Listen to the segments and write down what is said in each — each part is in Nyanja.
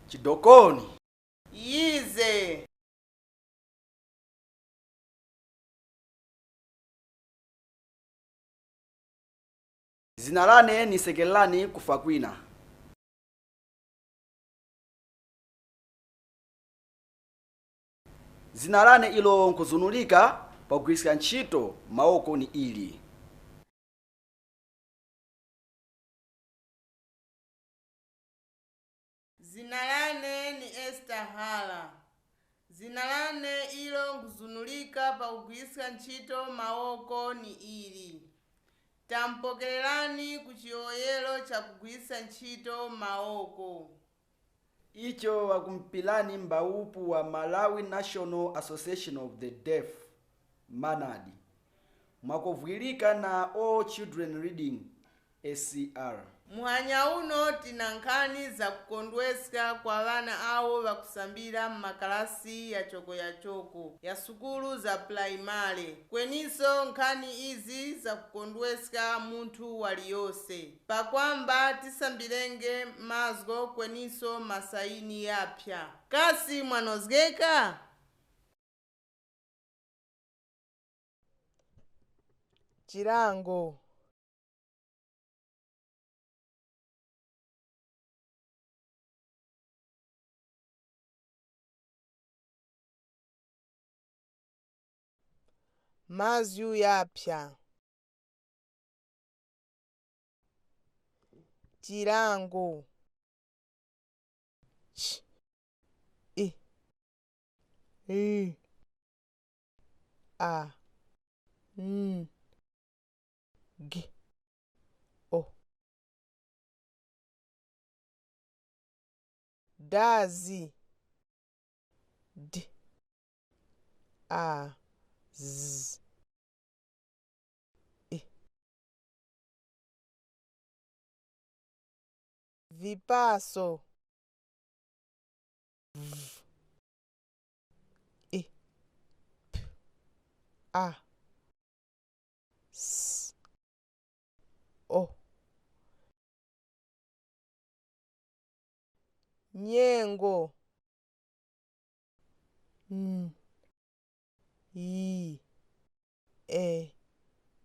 Chidokoni. Yize. Zina lane ni Sekelani Kufakwina. Zina lane ilo nkuzunulika pakugwiritsa ntchito maoko ni ili. Zina lane ni Esther Hala. Zina lane ilo nkuzunulika pakugwiritsa ntchito maoko ni ili. Tampokererani ku chiyoyero chakugwiritsa ntchito maoko. Icho wakumpilani mbaupu wa Malawi National Association of the Deaf, MANAD, mwakuvwilika na All Children Reading, ACR. Muhanya uno tina nkhani zakukondweska kwa vana awo vakusambira mmakalasi yachokoyachoko ya sukulu za pulaimale, kweninso nkhani izi zakukondweska munthu waliyonse, pakwamba tisambirenge mazgo kweninso masayini yapya. Kasi mwanozgeka? Chilango. Mazwi yapya. Chilango. Ch I L A N G O. Dazi. D A Z I. Vipaso. V I P A S O. Nyengo. N I E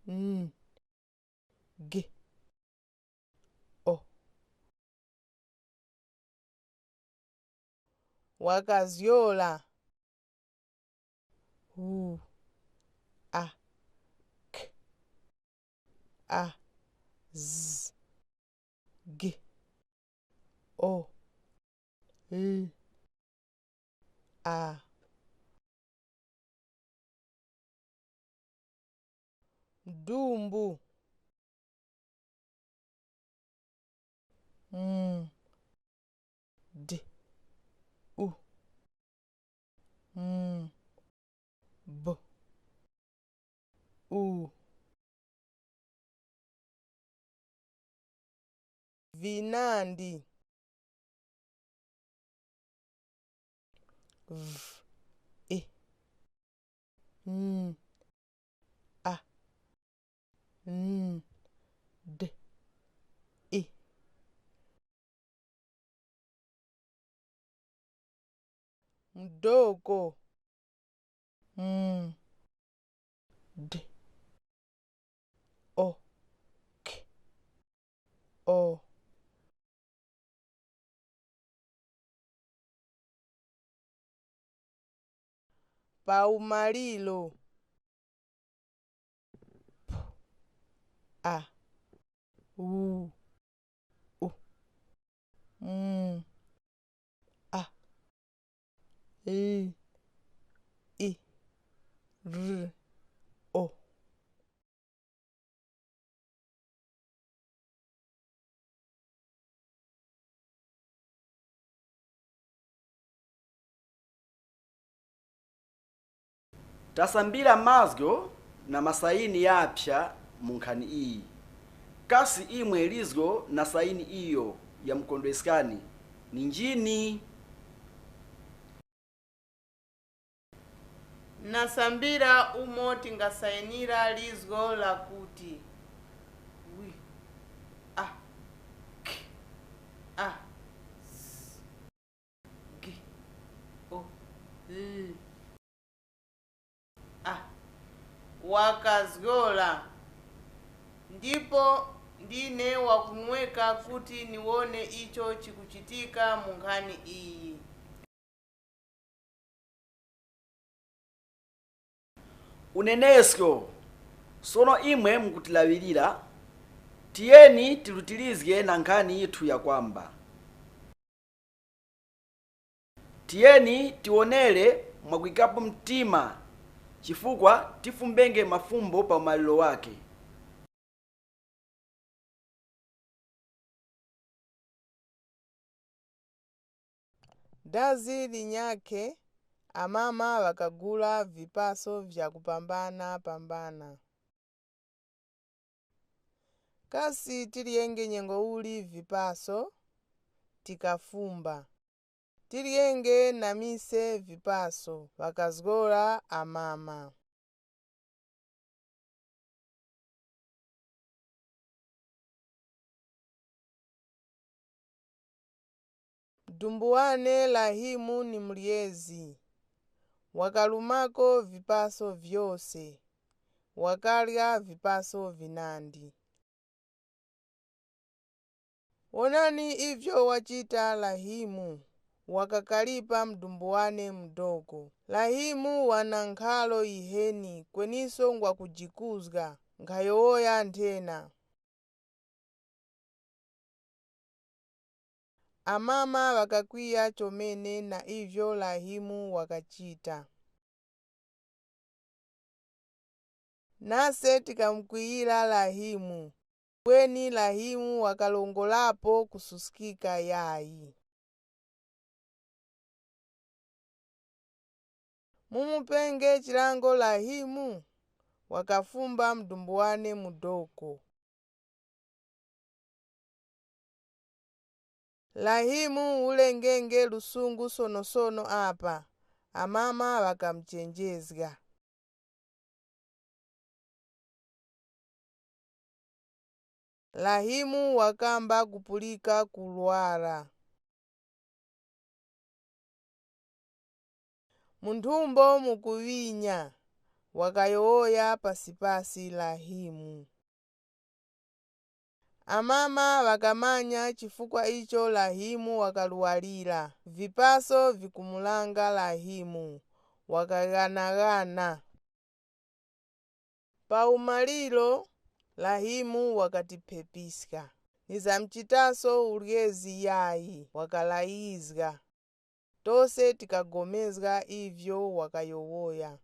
N G O. Wakazyola. U A K A Z G O L A. Mdumbu. M D U M B U. Vinandi. V I N A N D I. Mdoko. M D O K O. Paumalilo. P A U U M A L I R O. Tasambira mazgo na masayini yapya mu nkhani iyi. Kasi imwe lizgo na sayini iyo ya mkondweskani ni njini? Nasambira umo tingasayinira lizgo lakuti wi a k a. L, A wakazgola ndipo ndine wakunweka kuti niwone icho chikuchitika mu nkhani iyi. Unenesco sono imwe mukutilawirira, tiyeni tilutilizge na nkhani ithu yakwamba. Tiyeni tionere mwakuikapo mtima chifukwa tifumbenge mafumbo pa umaliro wake. Dazi linyakhe amama wakagula vipaso vyakupambana-pambana. Kasi tiliyenge nyengo uli vipaso tikafumba, tiliyenge na mise vipaso wakazgola amama. Mdumbu wane Lahimu ni mliyezi, wakalumako vipaso vyose, wakalya vipaso vinandi. Wonani ivyo wacita Lahimu, wakakalipa mdumbu wane mdogo. Lahimu wana nkhalo iheni kweniso ngwakujikuzga, nkhayowoya nthena. Amama wakakwiya chomene na ivyo Lahimu wakacita. Nase tikamkwiyira Lahimu, kweni Lahimu wakalongolapo kususikika yayi. Mumupenge chilango Lahimu, wakafumba mdumbu wane mudoko. Lahimu ulengenge lusungu sonosono apa, amama wakamchenjezga. Lahimu wakamba kupulika kulwala. Munthumbo mukuwinya, wakayowoya pasipasi Lahimu. Amama wakamanya chifukwa icho Lahimu wakaluwalira. Vipaso vikumulanga Lahimu, wakaghanagana. Paumaliro Lahimu wakatiphepiska. Nizamchitaso ulyezi yayi, wakalayizga. Tose tikagomezga ivyo wakayowoya.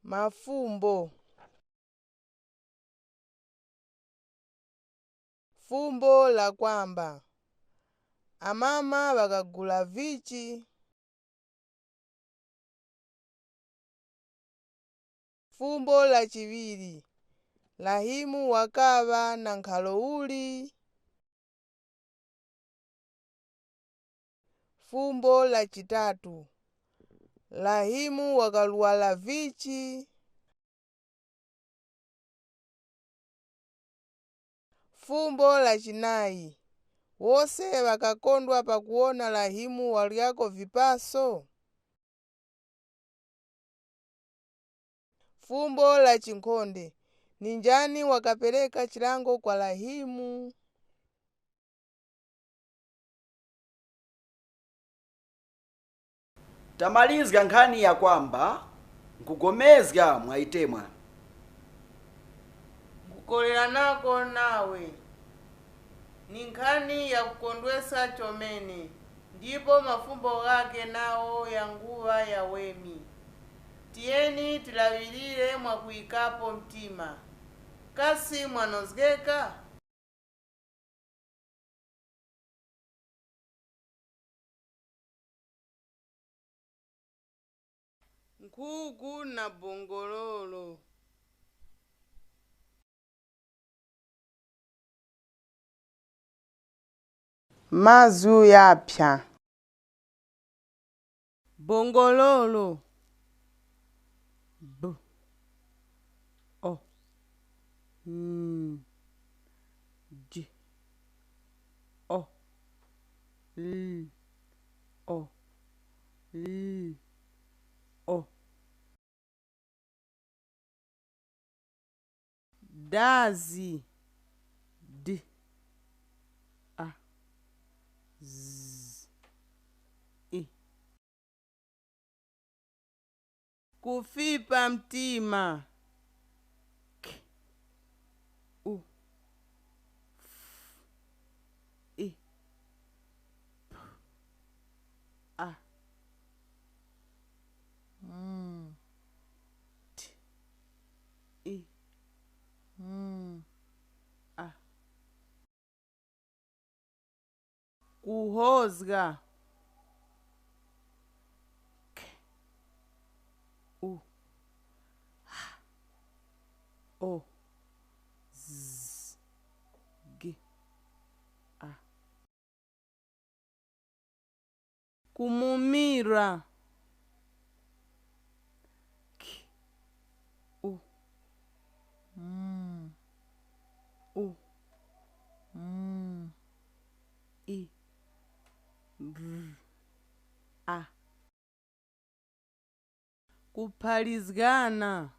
Mafumbo. Fumbo la kwamba amama wakagula vichi. Fumbo la chiwiri Lahimu wakava na nkhalo uli. Fumbo la chitatu Lahimu wakaluwala vichi. Fumbo la chinayi wose wakakondwa pakuona Lahimu walyako vipaso. Fumbo la chinkhonde ninjani wakapereka chilango kwa Lahimu. Tamalizga nkhani yakwamba nkugomezga mwayitemwa. Nkukoleranako nawe ni nkhani yakukondwesa chomene ndipo mafumbo ghake nawo yanguva yawemi. Tiyeni tilawirire mwakuyikapo mtima. Kasi mwanozgeka? Nkhuku na bongololo. Mazu yapya. Bongololo. B. N, J, O, L, O, L, O. Dazi, D, A, Z, I. Kufipa mtima. K, U, F, I, P, A, M, T, I, M, A. Kuhozga. K, U, H, O, Z, G, A. Kumumira. K, U, M, U, M, I, R, A. Kuphalizgana.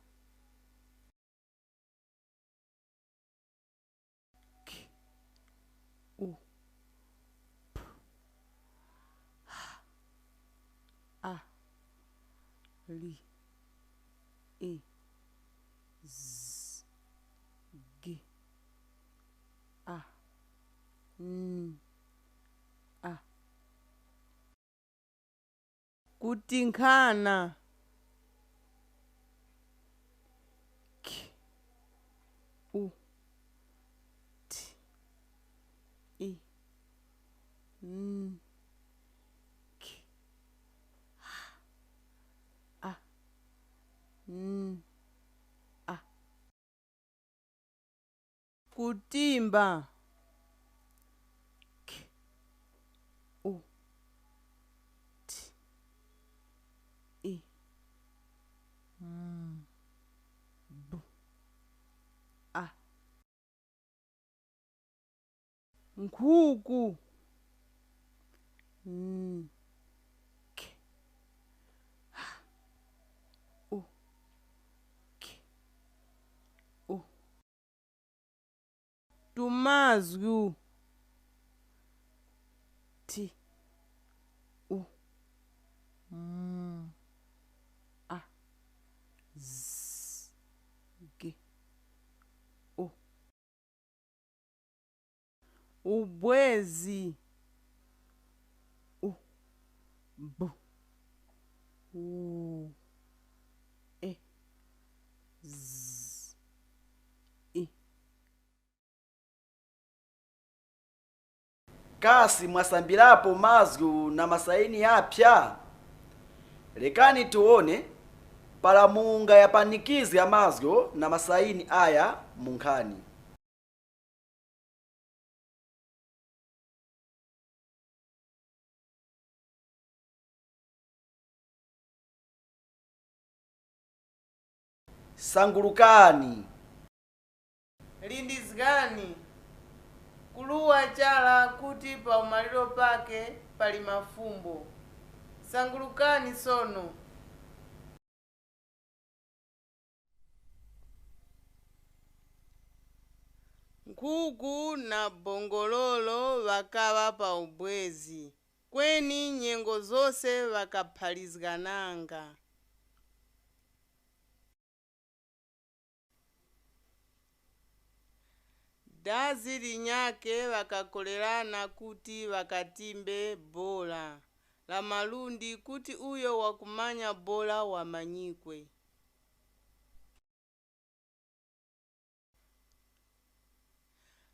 K, U, P, H, A, L, I, Z, G, A, N, A. Kutinkhana. K, U, T, I, N, K, H, A, N, A. Kutimba. K, U, T, I, M, B, A. Nkhuku. N, K, H, U, K, U. Tumazgu. T, U, M, A, Z, G, U. Ubwezi. U, B, U, E, Z, I. Kasi mwasambilapo mazgu na masaini yapya? Lekani tuone pala munga yapanikizya mazgo na masaini aya munkhani. Sangulukani. Lindizgani. Kuluwa chala kuti pa umaliro pake pali mafumbo. Sangulukani sono. Nkhuku na bongololo vakava pa ubwezi. Kweni nyengo zonse vakaphalizgananga. Dazi linyake vakakolerana kuti vakatimbe bola la malundi kuti uyo wakumanya bola wamanyikwe.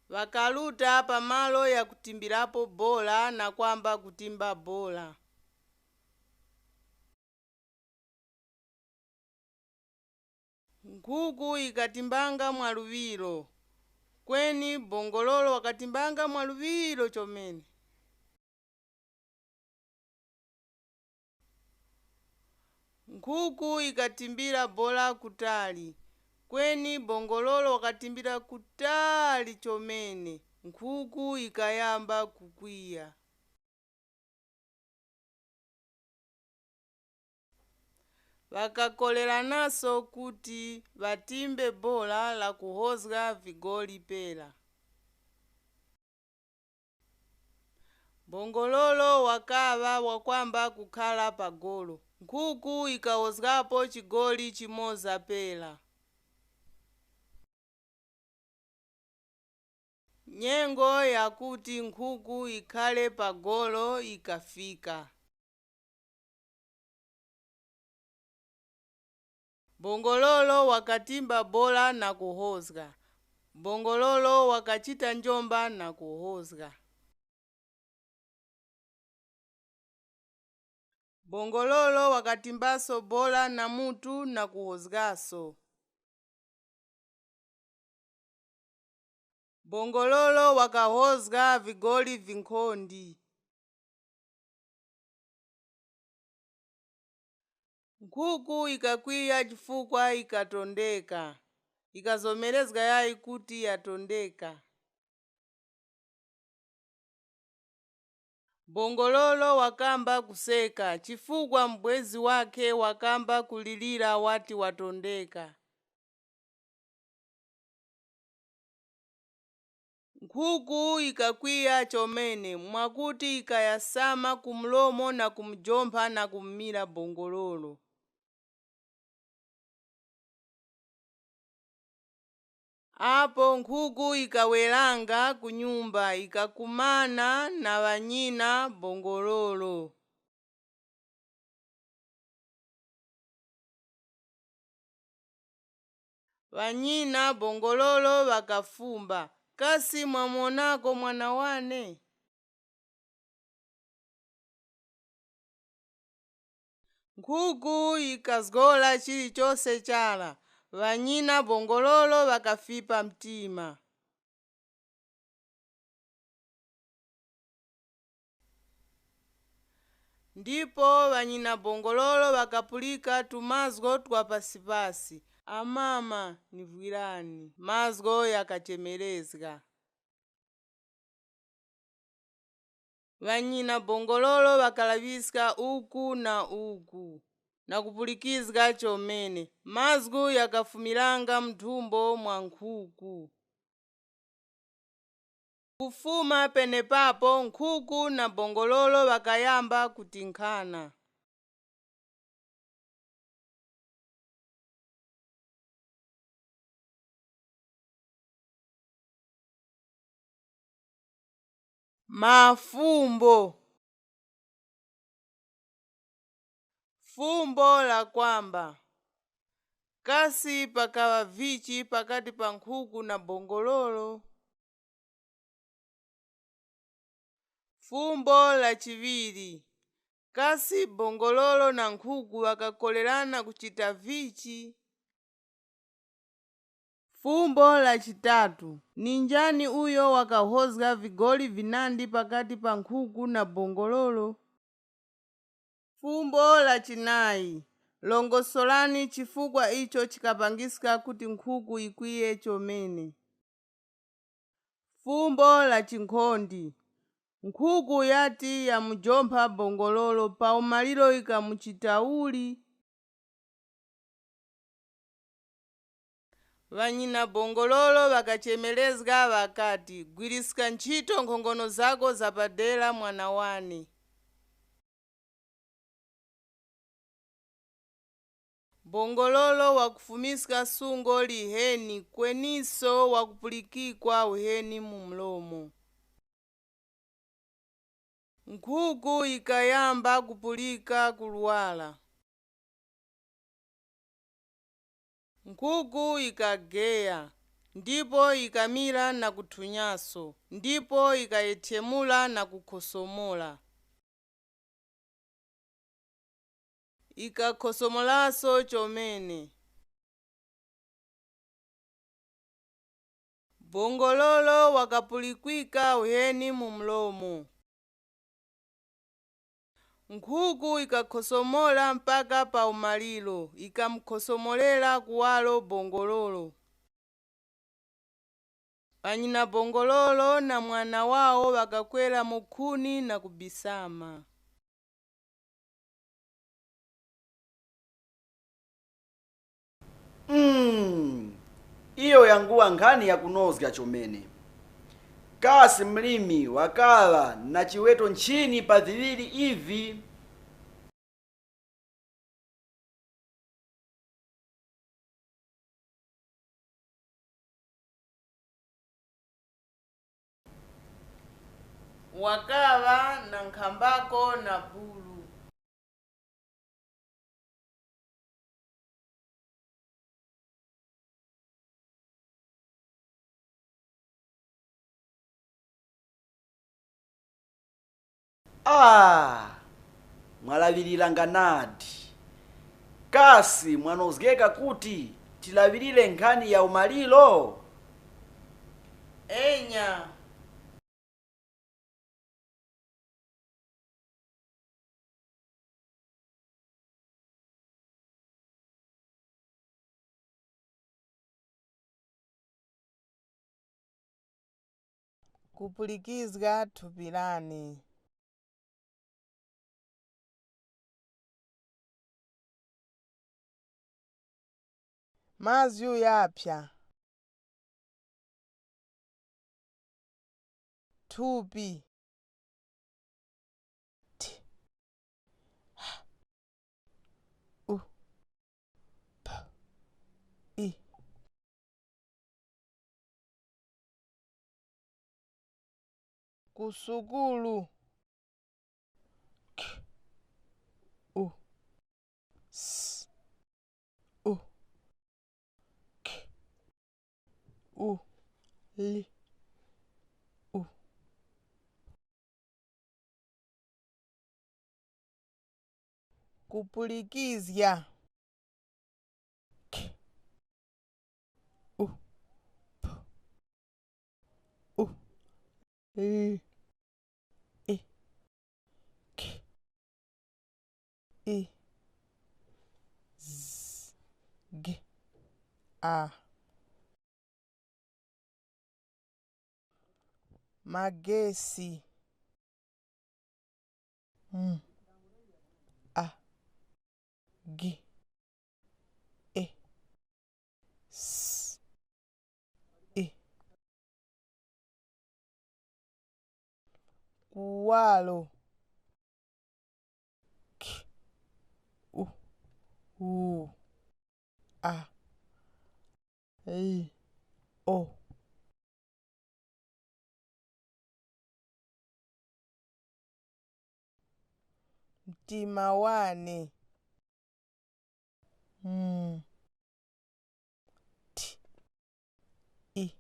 Vakaluta pamalo ya kutimbirapo bola na kwamba kutimba bola. Nkhuku ikatimbanga mwaluwiro. Kweni bongololo wakatimbanga mwaluwiro chomene. Nkhuku ikatimbira bola kutali. Kweni bongololo wakatimbira kutali chomene, nkhuku ikayamba kukwiya. Vakakolerananso kuti vatimbe bola la kuhozga vigoli pera. Bongololo wakava wakwamba kukhala pa golo, nkhuku ikahozgapo chigoli chimoza pera. Nyengo yakuti nkhuku ikhale pa golo ikafika. Bongololo wakatimba bola na kuhozga. Bongololo wakachita njomba na kuhozga. Bongololo wakatimbaso bola na mutu na kuhozgaso. Bongololo wakahozga vigoli vinkhondi. Nkhuku ikakwiya chifukwa ikatondeka. Ikazomerezga yayi kuti yatondeka. Bongololo wakamba kuseka chifukwa m'bwezi wake wakamba kulilira wati watondeka. Nkhuku ikakwiya chomene mwakuti ikayasama kumlomo na kumjompha na kummira bongololo. Apo nkhuku ikawelanga kunyumba ikakumana na wanyina bongololo. Wanyina bongololo wakafumba, kasi mwamonako mwana wane? Nkhuku ikazola chilichonse chala, wanyina bongololo wakafipa mtima. Ndipo wanyina bongololo wakapulika tumazgo twa pasipasi. Amama nivwirani, mazgo yakachemerezga. Wanyina bongololo wakalaviska uku na uku na kupulikizga chomene, mazgu yakafumilanga mthumbo mwa nkhuku. Kufuma penepapo nkhuku na bongololo wakayamba kutinkhana. Mafumbo. Fumbo la kwamba kasi pakawa vichi pakati pa nkhuku na bongololo. Fumbo la chiwiri kasi bongololo na nkhuku wakakolerana kuchita vichi. Fumbo la chitatu ni njani uyo wakahozga vigoli vinandi pakati pa nkhuku na bongololo? Fumbo la chinayi longosolani chifukwa icho chikapangiska kuti nkhuku ikwiye chomene. Fumbo la chinkhondi nkhuku yati yamujompha bongololo paumaliro ikamuchitauli. Wanyina bongololo wakachemerezga wakati, gwiriska ntchito nkhongono zako zapadera mwana wane. Bongololo wakufumiska sungo liheni kweninso wakupulikikwa uheni mu mlomo. Nkhuku ikayamba kupulika kuluwala. Nkhuku ikageya, ndipo ikamira na kuthunyaso, ndipo ikayethemula na kukhosomola. Ikakhosomolaso chomene. Bongololo wakapulikwika uheni mu mlomo. Nkhuku ikakhosomola mpaka pa umaliro ikamkhosomolera kuwalo bongololo. Panyina bongololo na mwana wawo wakakwera mukhuni na kubisama. Iyo yanguwa nkhani yakunozga chomene. Kasi mlimi wakala na chiweto nchini pa viwiri ivi. Wakava na nkhambako na bulu. Ah, mwalavilira nadi. Kasi mwanozgeka kuti tilavilire nkhani ya umaliro? Enya. Kupulikizga thupi lane. Mazwi yapsa. Thupi. T H U P I. Kusukulu. K U S U K U L U. Kupulikizya. K U P U L I K I Z G A. Magesi. M A G E S I. Kuwalo. K U U A L O. Mtima wane. M T I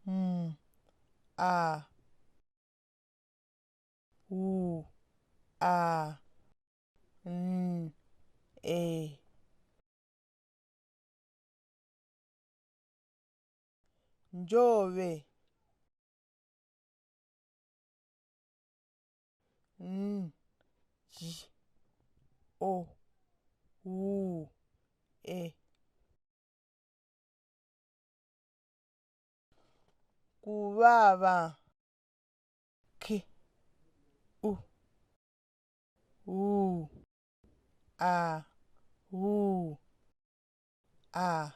M A U A N E. Njove. N J O U E. Kuvava. K U U A U A.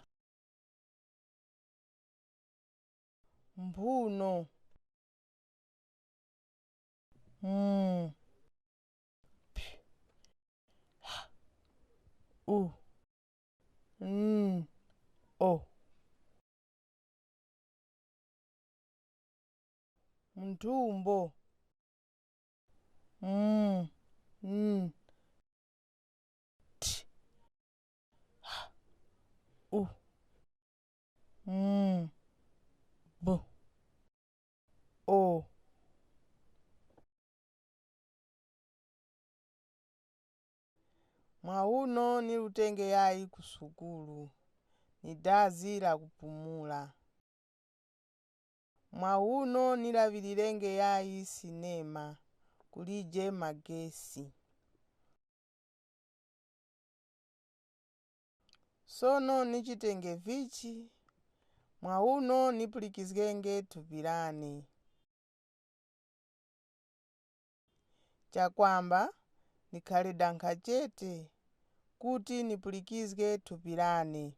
Mphuno. M P H U N O. Mthumbo. M N T H U M B O. Mwauno nilutenge yayi kusukulu, ni dazi lakupumula. Mwauno nilavililenge yayi sinema. kulije magesi. Sono nichitenge vichi, mwauno nipulikizgenge thupi lane. Chakwamba nikhale dankha chete kuti nipulikizge thupi lane.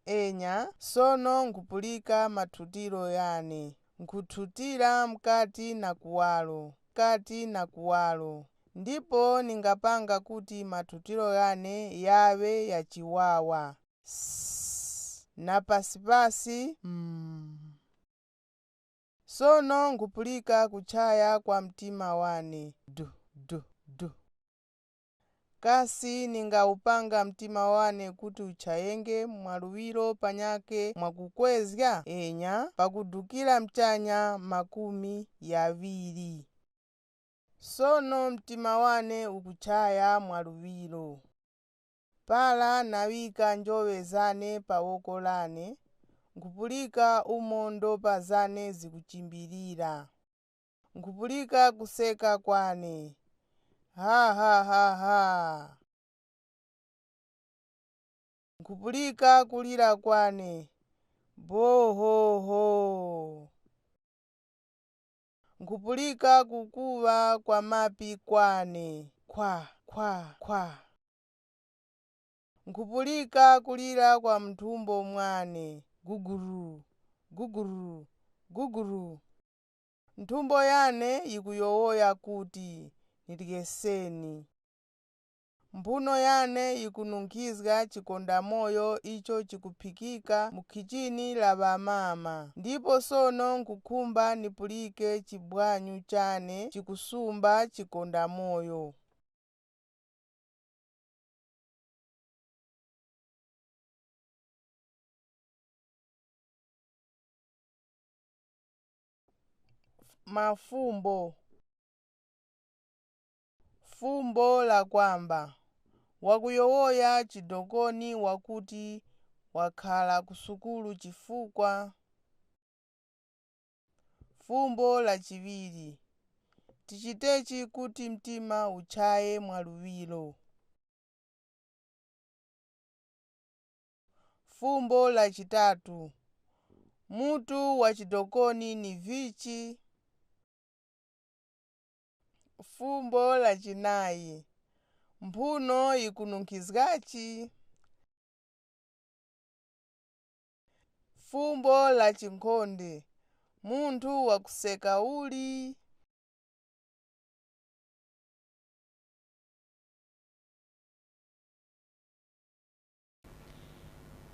Enya sono nkhupulika mathutiro yane, nkhuthutira mkati na kuwalo, mkati na kuwalo, ndipo ningapanga kuti mathutiro yane yawe yachiwawa sss na pasipasi mm. Sono nkhupulika kutchaya kwa mtima wane du du du. Kasi ningawupanga mtima wane kuti utchayenge mwaluwiro panyake mwakukwezga enya pakudukira mchanya 20. Sono mtima wane ukutchaya mwaluwiro. Pala nawika njowe zane pawoko lane, nkhupulika umo ndopa zane zikuchimbirira. Nkhupulika kuseka kwane. Ha ha ha ha. Nkhupulika kulira kwane. Bohoho. Nkhupulika kukuwa kwa mapi kwane. Khwa khwa khwa. Nkhupulika kulira kwa mthumbo mwane. Guguru guguru guguru. Nthumbo yane ikuyowoya kuti nidyeseni. Mphuno yane ikununkhizga chikondamoyo icho chikuphikika mukhichini la bamama, ndipo sono nkukhumba nipulike chibwanyu chane chikusumba chikondamoyo. Mafumbo. Fumbo la kwamba wakuyowoya chidokoni wakuti wakhala kusukulu chifukwa. Fumbo la chiwiri tichitechi kuti mtima utchaye mwaluwiro. Fumbo la chitatu mutu wa chidokoni ni vichi. Fumbo la chinayi mphuno ikununkhizgachi. Fumbo la chinkhonde munthu wakuseka uli.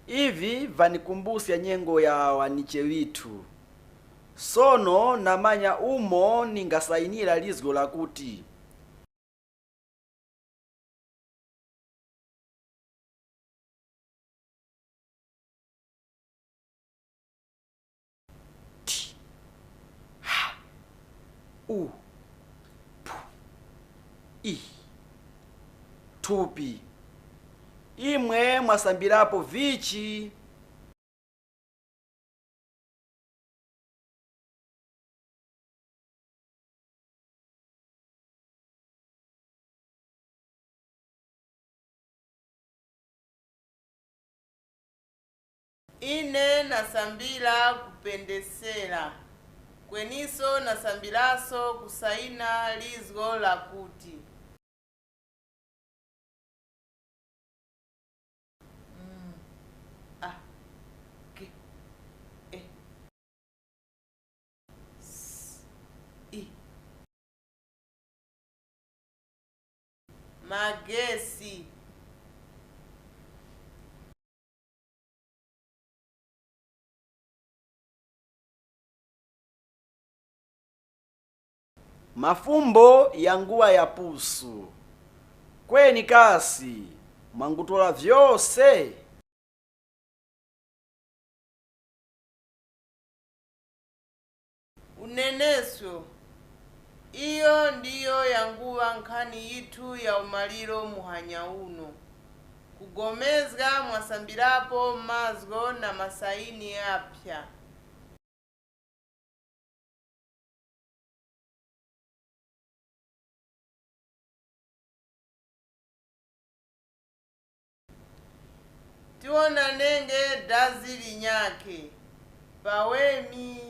Ivi vanikumbusya nyengo ya waniche withu. Sono namanya umo ningasayinira lizgo lakuti T H U P I thupi. Imwe mwasambirapo vichi. Ine nasambila kupendesera, kweniso nasambilaso kusaina lizgo lakuti M A G E S I magesi. Mafumbo ya nguwa ya pusu. Kweni kasi mwangutola vyose. Uneneso iyo ndiyo yanguwa nkhani yithu ya umaliro muhanya uno. Kugomezga mwasambirapo mazgo na masaini apya. Tiwona nenge dazi linyake. Pawemi.